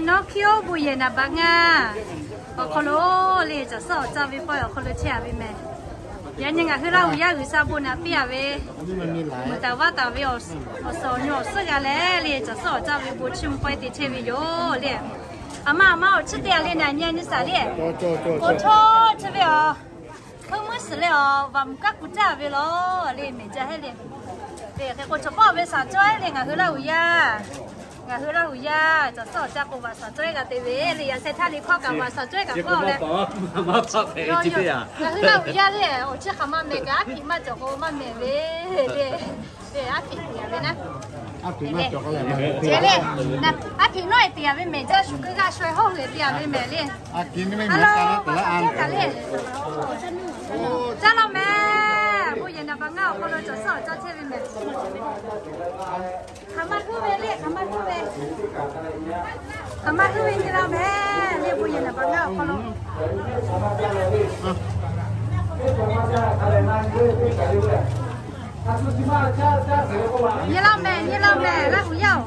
Nawˉ hkiˉ oˉ bon yehˬ naˍ baꞈ ngaˇ awˬ hk'aw lo le, caˬ suhˉ awˬ caˇ ve pawehˇ awˬ hk'aw lo chehˇ a ve mehˍ. Yaꞈ nyi ngaˬ hui Laˇ huˍ yaˇ G'uiˬsha bon naˍ piˇ a ve, meuꞈ taˍ vaˇ taˍ ve awˬ suhˍ awˬ nyi awˬ suhˉ g'a leh le, caˬ suhˉ awˬ caˇ ve bon chiˇ mvuh pawehˇ te chehˇ ve yoˬ le. A ma a ma awˬ chiˇ te a le naˍ nyi a nyi saˍ le. K'o chaw chi ve a, heuˆ muiˉ suhˍ leh a, vaꞈ mvuhˬ kaˉ ku caˇ ve law le, mehˍ jaˇ heˆ le. Hk'e k'o chaw pawˆ ve saˍ cawˇ heˆ le, ngaˬ hui Laˇ huˍ yaˇ, ngaˬ hui Laˇ huˍ yaˇ caˬ suhˉ awˬ caˇ k'o vaꞈ saˍ cawˇ heˆ g'a te ve le. Yaꞈ sheh htaˇ le hkawˇ kaꞈ vaꞈ saˍ cawˇ heˆ kaꞈ k'oˆ leh, ngaˬ hui Laˇ huˍ yaˇ le, awˬ chiˇ hk'aˬ ma mehˍ kaꞈ aˉ hkiꞈ maˇ cawˬ k'o maˇ mehˍ ve le. Aˉ hkiꞈ tiꞈ yaꞈ ve naˉ, aˉ hkiꞈ nawˉ e tiꞈ yaꞈ ve mehˍ jaˇ, shu keu g'aˇ shu e hawˉ hui tiꞈ yaꞈ ve mehˍ le. Aˉ hkiꞈ nawˉ e mehˍ jaˇ le. Caˇ law mehˍ. Bon yehˬ naˍ baꞈ ngaˇ awˬ hk'aw lo caˬ suhˉ awˬ caˇ chehˇ ve mehˍ. Hk'aˬ ma hkuˇ ve le, hk'aˬ ma hkuˇ ve, hk'aˬ ma hkuˇ ve nyi la mehˍ le, bon yehˬ naˍ baꞈ ngaˇ awˬ hk'aw lo. Nyi la mehˍ, nyi la mehˍ, Laˇ huˍ yaˇ oˬ.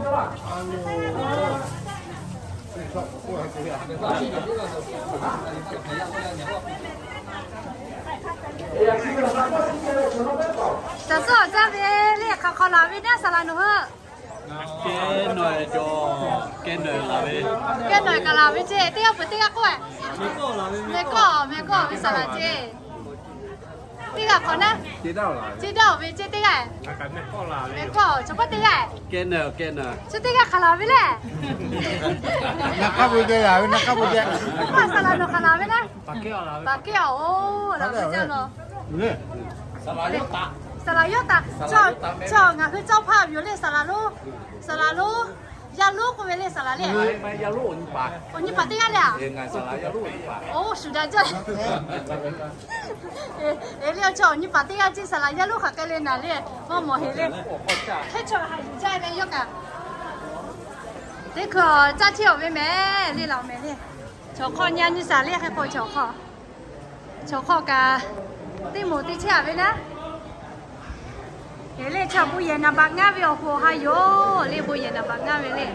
Caˬ suhˉ awˬ caˇ ve le, hk'aˬ hk'aw laˬ ve naˉ saˍ laˍ nawˬ hui. Kehˉ nawˬ e cawˬ, kehˉ nawˬ laˬ ve, kehˉ nawˬ kaꞈ laˬ ve ceˇ. Teˇ g'aˇ peuˬ teˇ g'aˇ k'oˆ e. Mehˍ kawˇ, mehˍ kawˇ ve saˍ laˍ ceˇ. Teˇ g'aˇ hk'awꞈ naˉ, ceˇ daˇ oˬ ve ceˇ teˇ g'aˇ. Mehˍ kawˇ chaw pawˆ teˇ g'aˇ. Kehˉ nawˬ, kehˉ nawˬ chi teˇ g'aˇ hk'aˬ laˬ ve le. Naˬ k'aˉ ve de laˬ ve, naˬ k'aˉ ve de. K'oˆ a saˍ laˍ nawˬ hk'aˬ laˬ ve le. Paˍ kehˉ awˬ laˬ ve, paˍ kehˉ awˬ laˬ ve caˇ nawˬ. Saˍ laˍ yawˇ taˍ, chaw ngaˬ hui cawˇ hpaˇ ve yoˬ le, saˍ laˍ lonˉ, saˍ laˍ lonˉ, yaˇ lonˉ k'oˆ ve le saˍ laˍ le. Awˬ nyi paˍ teˇ g'aˇ le a. Oˇ shuˍ daꞈ jaˇ. Eˬ le, chaw awˬ nyi paˍ teˇ g'aˇ ceˇ, saˍ laˍ yaˇ lonˉ hk'aˬ hk'e le naˍ le, maˇ mawˬ heˍ le. Hk'e chaw haꞈ yuˬ jaˇ ve yawˇ kaꞈ. Teˇ hkui caˇ chehˇ awˬ ve mehˍ le, laˬ mehˍ le. Chaw hk'aw nyi a nyi saˍ le, hk'e k'o chaw hk'aw, chaw hk'aw kaꞈ teˇ moˍ te chehˇ a ve naˉ. Heˍ le, chaw bon yehˬ naˍ baꞈ ngaˇ ve awˬ hoꞈ awˬ ha yoˬ le, bon yehˬ naˍ baꞈ ngaˇ ve le.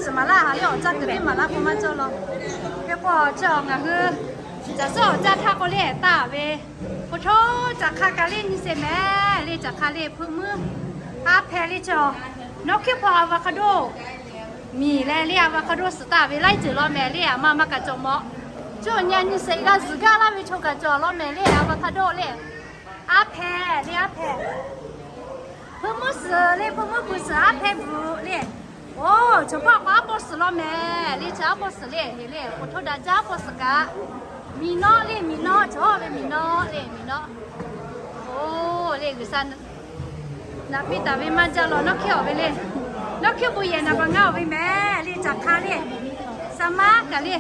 Suhˍ maˍ laˇ haˍ le, awˬ caˇ kuiˬ teˇ maˍ laˇ k'o maˇ cawˇ law. Hk'e k'o chaw ngaˬ hui caˬ suhˉ awˬ caˇ htaˇ k'o le taˍ ve, k'o chaw caˬ hk'a kaꞈ le nyi sheˍ mehˍ le, caˬ hk'a le hpeuꞈ muiˉ, aˉ hpehꞈ le chaw, nawˉ hkiˉ hpaw avocado miˬ leh le, avocado suhˍ taˍ ve laiˉ ceuˬ law mehˍ le, a ma maˇ kaꞈ cawˬ mawˬ. Chaw nyi a nyi sheˍ g'a zuhˬ gaˇ laˇ ve chaw kaꞈ cawˬ law mehˍ le, avocado le. Aˉ hpehꞈ le, aˉ hpehꞈ. Hpeuꞈ muiˉ suhˍ le, hpeuꞈ muiˉ hpeuꞈ suhˍ aˉ hpehꞈ bvuhꞈ le. Oˇ, chaw pawˆ k'o aˉ paw suhˍ law mehˍ le, chaw aˉ paw suhˍ le, heˍ le, k'oˍ htaˇ daꞈ jaˇ aˉ paw suhˍ kaꞈ. Miˬ nawˆ le, miˬ nawˆ, chaw ve miˬ nawˆ le, miˬ nawˆ. Oˇ le, G'uiˬsha naˍ piˇ taˍ ve maˇ jaˇ law, nawˉ hkiˉ awˬ ve le. Nawˉ hkiˉ bon yehˬ naˍ baꞈ ngaˇ awˬ ve mehˍ le, caˬ hk'a le. Saˍ maˇ kaꞈ le.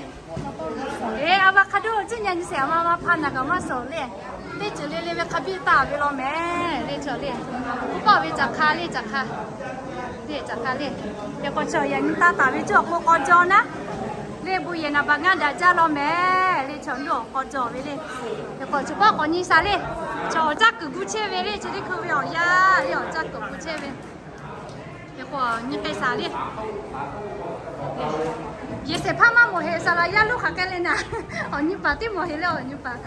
Eˬ, avocado ciˉ nyi a nyi sheˍ a ma ma hpa naˬ kaꞈ maˇ suhˍ le. Teˇ ceuˬ le le ve hk'a biˇ taˍ ve law mehˍ le, chaw le. K'oˆ paˆ ve caˬ hk'a le, caˬ hk'a le, caˬ hk'a le. Hk'e k'o chaw yaꞈ nyi taˇ taˍ ve cawˬ k'o k'aw jaw naˉ le, bon yehˬ naˍ baꞈ ngaˇ daꞈ jaˇ law mehˍ le, chaw nuˇ awˬ k'aw jaw ve le. Hk'e k'o chaw pawˆ k'awꞈ nyi sha le. Chaw awˬ caˇ kuiˬ gu chehˇ ve le, chi teˇ hkui ve awˬ yaˇ le, awˬ caˇ kuiˬ gu chehˇ ve. Hk'e k'o nyi k'ai sha le. Yeˬ shehˍ hpaˇ maˇ mawˬ heˍ, saˍ laˍ yaˇ lonˉ hk'aˬ hk'e le naˍ. Awˬ nyi paˍ teˇ mawˬ heˍ le, awˬ nyi paˍ.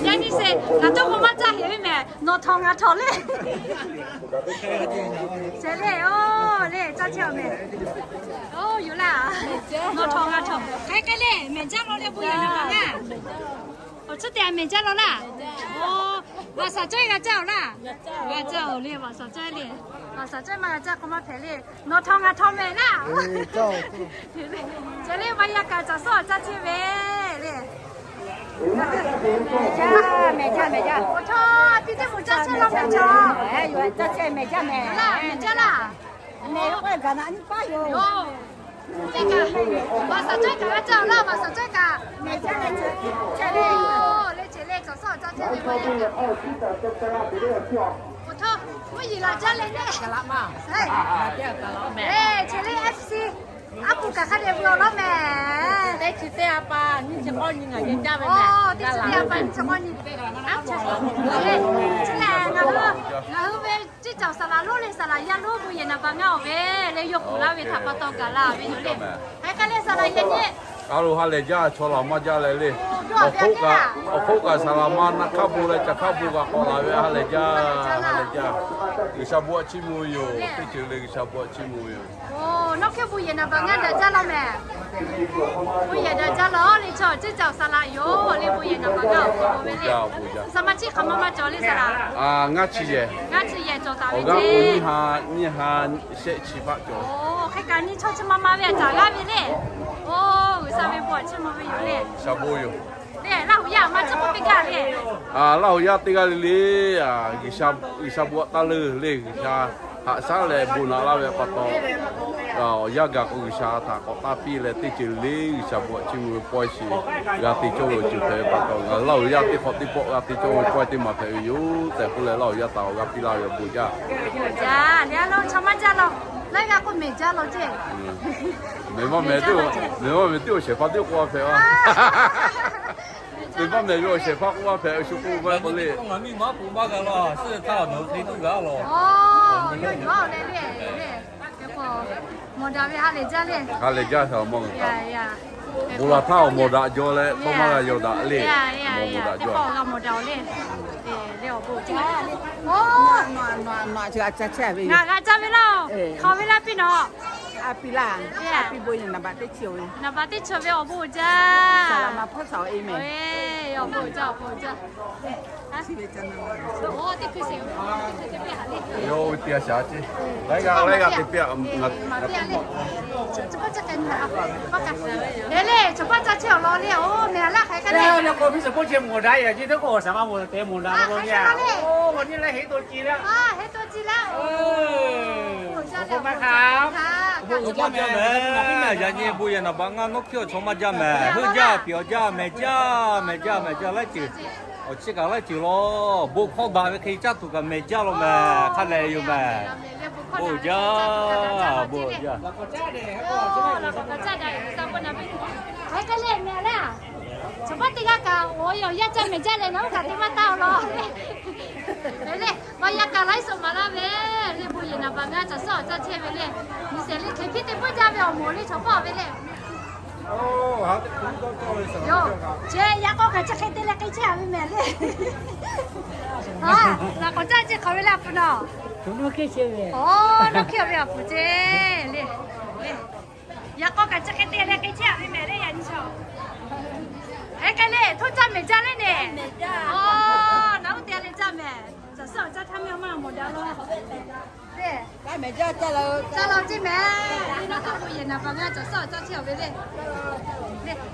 Yaꞈ nyi sheˍ, ngaˬ tawˇ k'o maˇ caˇ heˍ ve mehˍ, nawˬ htawꞈ ngaˬ htawꞈ le. Sheˍ le, oˇ le, caˇ chehˇ awˬ mehˍ. Oˇ, yoˬ laˇ. Nawˬ htawꞈ ngaˬ htawꞈ. Hk'e hk'e le, mehˍ jaˇ law le, bon yehˬ naˍ baꞈ ngaˇ. Awˬ tcuhˉ te a mehˍ jaˇ law laˇ. Oˇ, vaꞈ shaˍ cawˇ e g'a caˇ awˬ laˇ. G'a caˇ awˬ le, vaꞈ shaˍ cawˇ e le. Vaꞈ shaˍ cawˇ e maˇ g'a caˇ k'o maˇ hpehꞈ le. Nawˬ htawꞈ ngaˬ htawꞈ mehˍ laˇ. Sheˍ le, maˇ yaˇ kaꞈ caˬ suhˉ awˬ caˇ chehˇ ve le. Mehˍ jaˇ, mehˍ jaˇ, mehˍ jaˇ. Awˬ htawˇ, a pi teˇ moˍ caˇ chehˇ law mehˍ jaˇ. Mehˍ jaˇ laˇ. Mehˍ jaˇ laˇ. Teˇ kaꞈ, vaꞈ shaˍ cawˇ e kaꞈ g'a caˇ awˬ laˇ, vaꞈ shaˍ cawˇ e kaꞈ. Oˇ, le ceˬ le, caˬ suhˉ awˬ caˇ chehˇ ve maˇ yaˇ kaꞈ. Awˬ htawˇ, mvuhˇ yeˬ laˬ jaˇ leh neˇ. Eˬ, ceˬ le F C. Aˉ puˍ kaꞈ hk'a dehꞈ bvuhꞈ awˬ lawn mehˍ. Teˇ chi teˇ a pa nyiˇ chi k'awˇ nyi ngaˬ geh jaˇ ve mehˍ. Teˇ chi teˇ a pa nyiˇ chi k'awˇ nyi. Aˉ, chi lehˬ, ngaˬ hui, ngaˬ hui ve ceˇ caoˬ saˍ laꞈ lonˉ leh saˍ laꞈ yaˇ lonˉ bon yehˬ naˍ baꞈ ngaˇ awˬ ve le, yawˇ kuˬ laˇ ve htaꞈ pa taw gaˬ la ve yoˬ le. Hk'e k'ai leh saˍ laꞈ yaˇ nyi. A lo ha lehˬ jaˇ, chaw laˬ maˇ jaˇ leh le. Awˬ hk'oˆ kaꞈ saˍ laꞈ ma naꞈ hk'aˇ bon leh caˬ hk'aˇ bon kaꞈ k'awꞈ laˬ ve, ha lehˬ jaˇ, ha lehˬ jaˇ. G'uiˬsha bon htaꞈ chiˇ mvuh ve yoˬ. Teˇ ceuˬ le G'uiˬsha bon htaꞈ chiˇ mvuh ve yoˬ. Nawˉ hk'e bon yehˬ naˍ baꞈ ngaˇ daꞈ jaˇ law mehˍ. Bon yehˬ daꞈ jaˇ law le, chaw ceˇ caoˬ saˍ laꞈ yoˬ le, bon yehˬ naˍ baꞈ ngaˇ awˬ ve le. Saˍ ma chi hk'aˬ ma ma cawˬ le saˍ laꞈ? Ngaˇ chi yehˬ. Ngaˇ chi yehˬ cawˬ taˍ ve le. Nyiˇ ha, nyiˇ ha shehˆ chi hpaˆ cawˬ. Hk'e kaꞈ nyi chaw chi ma ma ve a caˍ g'aˇ ve le. Oˇ, G'uiˬsha ve bon htaꞈ chiˇ mvuh ve yoˬ le. G'uiˬsha bon yoˬ. Laˇ huˍ yaˇ maˇ ciˉ k'oˆ piˇ gaˇ le. Laˇ huˍ yaˇ teˇ g'aˇ le le, G'uiˬsha bon htaꞈ taˇ leuˬ le, G'uiˬsha haꞈ shaˉ leh bon naꞈ laˇ ve pa taw, awˬ yanˇ gaˬ k'o G'uiˬsha htaꞈ k'awꞈ taˇ piˇ leh teˇ ceuˬ le G'uiˬsha bon htaꞈ chiˇ mvuh ve pawehˇ shiˍ g'a te cawˇ ve awˬ ceuˬ hpehꞈ ve pa taw, ngaˬ Laˇ huˍ yaˇ teˇ hk'awꞈ teˇ pawˆ g'a te cawˇ ve pawehˇ teˇ maˬ hpehꞈ ve yoˬ tehꞈ k'oˆ leh, Laˇ huˍ yaˇ htaꞈ awˬ g'aˇ piˇ laˇ ve yoˬ, bon jaˇ. Bon jaˇ, le a lo chaw maˇ jaˇ law. Laiˉ g'aˇ k'oˆ mehˍ jaˇ law ceˇ. Mehˍ maˇ mehˍ teˇ, mehˍ maˇ mehˍ teˇ awˬ shehˍ hpaˇ teˇ k'oˆ a hpehꞈ a. Mehˍ maˇ mehˍ ve awˬ shehˍ hpaˇ k'oˆ a hpehꞈ, shu k'oˆ maˇ k'oˆ le. Ngaˬ miˇ ma k'oˆ maˇ g'a law, suhˉ htaˇ awˬ nawˬ hk'e tuˬ g'a law. Oˇ, yawˇ yuˬ a leh le. Hk'e k'o, mawˬ daꞈ ve ha lehˬ jaˇ le. Ha lehˬ jaˇ shaˍ mawˇ. Bon laˬ htaˇ awˬ mawˬ daꞈ jaw leh k'awˇ maˇ g'a yaw daꞈ le. Mawˬ daꞈ jaw. Awˬ bon jaˇ. Ngaˬ g'a caˇ ve laˇ, hk'aˬ ve laˇ piˇ nawˬ. A piˇ laˇ, a piˇ bon yehˬ naˍ baꞈ teˇ chi ve awˬ bon jaˇ. Awˬ bon jaˇ, awˬ bon jaˇ. Yawˇ ve teˇ g'aˇ shaˍ ceˇ. Laiˉ g'aˇ laiˉ g'aˇ te piˇ a. Leh le, chaw paˇ caˇ chehˇ awˬ lawn le, oˇ mehˍ laˇ hk'aˬ hk'e le. K'o piˇ suhˍ k'oˆ chi mawˬ daꞈ yaꞈ ceˇ teˇ k'o awˬ shaˍ maˇ mawˬ tehꞈ mawˬ daꞈ law le. Oˇ, nyi leh heˆ to ci leh. Heˆ to ci leh. Oˇ, maˇ hk'aˬ. Yaꞈ nyi bon yehˬ naˍ baꞈ ngaˇ nawˉ hkiˇ awˬ chaw maˇ jaˇ mehˍ. Heuˆ jaˇ, piˍ awˬ jaˇ, mehˍ jaˇ, mehˍ jaˇ, mehˍ jaˇ laiˉ ceuˬ. Awˬ chi kaꞈ laiˉ ceuˬ law, bon hkawˇ baˬ ve hk'e caˇ tuˬ kaꞈ mehˍ jaˇ law mehˍ, hk'a lehˬ yoˬ mehˍ. Bon jaˇ, bon jaˇ. Hk'e k'ai le mehˍ laˇ. Chaw paˇ teˇ g'aˇ kaꞈ awˬ yaˇ caˇ mehˍ jaˇ leh, nawˬ hui kaꞈ te maˇ taˇ awˬ lawn. Leh, maˇ yaˇ kaꞈ laiˉ suhˍ maˍ laˇ ve, le bon yehˬ naˍ baꞈ ngaˇ caˬ suhˉ awˬ caˇ chehˇ ve le. Nyi shehˍ le hk'e piˇ te puiˉ jaˇ ve awˬ moˍ le chaw paˇ ve le. Yoˬ, chi yaꞈ k'aw kaꞈ chi hk'e te leh k'ai chehˇ a ve mehˍ le. Laꞈ k'awꞈ caˇ ceˇ hk'aˬ ve le a puˍ nawˬ. Oˇ, nawˉ hkiˇ ve awˬ puˍ ceˇ le. Yaꞈ k'aw kaꞈ chi hk'e te leh k'ai chehˇ a ve mehˍ le yaꞈ nyi chaw. Hk'e k'ai le, htoˇ caˇ mehˍ jaˇ le nehˬ. Oˇ, nawˬ hui te leh caˇ mehˍ. Caˬ suhˉ awˬ caˇ htaˇ mehˍ maˇ mawˬ daꞈ law. Caˇ mehˍ jaˇ, caˇ la ceˇ mehˍ. Nawˬ hui bon yehˬ naˍ baꞈ ngaˇ caˬ suhˉ awˬ caˇ chehˇ a ve le.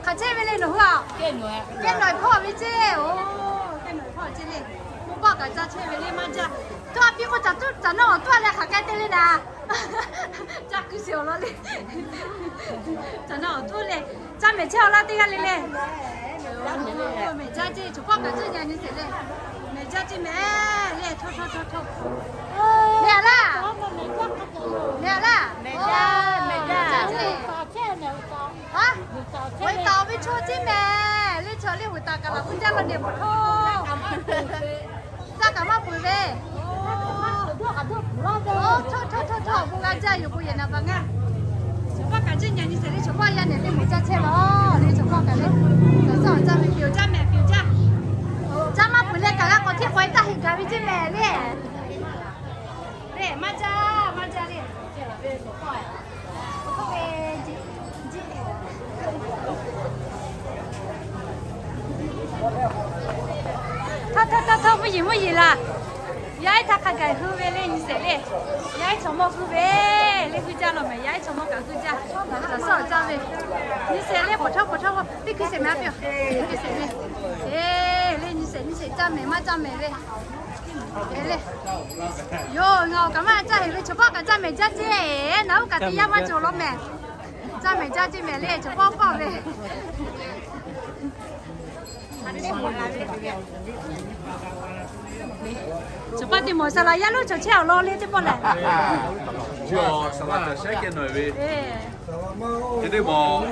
Hk'aˬ chehˇ ve le nawˬ hui a. Kehˉ nawˬ hpawˇ ve ceˇ. Oˇ, kehˉ nawˬ hpawˇ ceˇ le. Bon paˆ kaꞈ caˇ chehˇ ve le maˇ jaˇ. Tuˇ a piˇ k'o caˬ tuˉ caˬ nawˉ awˬ tuˉ a leh hk'aˬ k'ai te le naˍ. Caˇ kuiˬ shiˍ awˬ lawn le. Caˬ nawˉ awˬ tuˉ le. Caˇ mehˍ chehˇ awˬ laˇ teˇ g'aˇ le le. Mehˍ jaˇ ceˇ, chaw paˇ kaꞈ ceˇ nyi shehˍ le. Mehˍ jaˇ ceˇ mehˍ le, hto hto hto hto. Mehˍ laˇ. Mehˍ laˇ. Mehˍ jaˇ, mehˍ jaˇ. Awˬ taˍ ve chaw ceˇ mehˍ le, chaw le awˬ taˍ kaꞈ laˬ k'o jaˇ law nehˬ mawˬ hto. Caˇ kaꞈ maˇ peuˬ ve. Hto hto hto hto, bon g'a jaˇ yoˬ, bon yehˬ naˍ baꞈ ngaˇ. Chaw paˇ kaꞈ ceˇ nyi shehˍ le, chaw paˇ yaˇ nehˬ le mawˬ caˇ chehˇ law le, chaw paˇ kaꞈ le. Caˬ suhˉ awˬ caˇ ve piˍ awˬ jaˇ mehˍ, piˍ awˬ jaˇ. Caˇ maˇ peuˬ leh kaꞈ g'a k'awꞈ hteˇ k'awꞈ e taˇ heˆ gaˬ ve ceˇ mehˍ le. Le maˇ jaˇ, maˇ jaˇ le. Htaˇ htaˇ htaˇ htaˇ, mvuhˇ yeˬ mvuhˇ yeˬ laˬ. Yaˇ ehˉ htaˇ hk'a gaˬ hui ve le nyi shehˍ le. Yaˇ ehˉ chaw mawˇ hui ve le, hui jaˇ law mehˍ, yaˇ ehˉ chaw mawˇ kaꞈ hui jaˇ. Caˬ suhˉ awˬ caˇ ve nyi shehˍ le, pawˬ htawˇ pawˬ htawˇ teˇ hkui shehˍ mehˍ a piˇ, teˇ hkui shehˍ le. Eˬ, le nyi shehˍ nyi shehˍ caˇ mehˍ maˇ caˇ mehˍ ve. Eˬ le. Yoˬ, ngaˬ awˬ kaꞈ maˇ caˇ heˍ ve, chaw paˇ kaꞈ caˇ mehˍ jaˇ ceˇ. Naˬ uˉ kaꞈ te yaˇ maˇ cawˬ law mehˍ. Caˇ mehˍ jaˇ ceˇ mehˍ le, chaw paˇ paˇ ve. Chaw paˆ teˇ mawˬ saˍ laˍ yaˇ lonˉ chaw chehˇ awˬ lawn le teˇ pawˆ lehˬ. Chi awˬ saˍ laˍ caˬ shehˉ kehˬ nawˬ ve. Chi teˇ mawˬ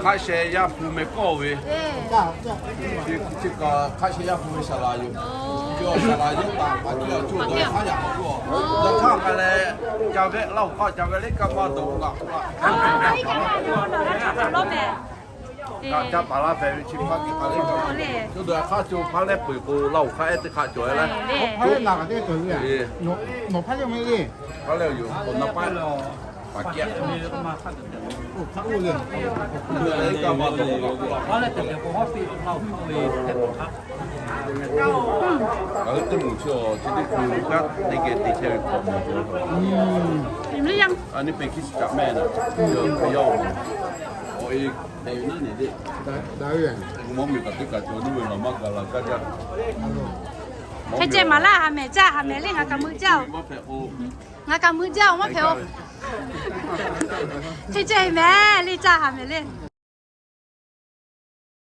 hk'aˆ sheh Yaˇ hpu meh kawˇ ve. Chi kaꞈ hk'aˆ sheh Yaˇ hpu ve saˍ laˍ yoˬ. Chi awˬ saˍ laˍ yawˇ taˍ paˍ cawˬ, cawˬ dawˬ hk'aˇ yaꞈ k'oˆ, dawˬ hk'aˇ k'ai leh, ca vehˆ Laˇ huˍ hk'aˆ ca vehˆ le kaꞈ maˇ dawˬ k'o kaꞈ, kaꞈ ca paˍ laˇ hpehꞈ ve chi hk'aˆ k'ai leh, cawˬ dawˬ hk'aˇ cawˬ hpaˇ lehˆ peuˬ k'o Laˇ huˍ hk'aˆ ehˉ teˇ hk'aˆ cawˬ leh, hpaˇ lehˆ yoˬ. Awˬ na paˆ Hk'e ceh maˍ laˇ, ha mehˍ jaˇ, ha mehˍ le, ngaˬ kaꞈ meuꞈ jaˇ-oˬ. Ngaˬ kaꞈ meuꞈ jaˇ-oˬ, maˇ hpehꞈ-oˬ. Hk'e ceh mehˍ le, caˇ ha mehˍ le.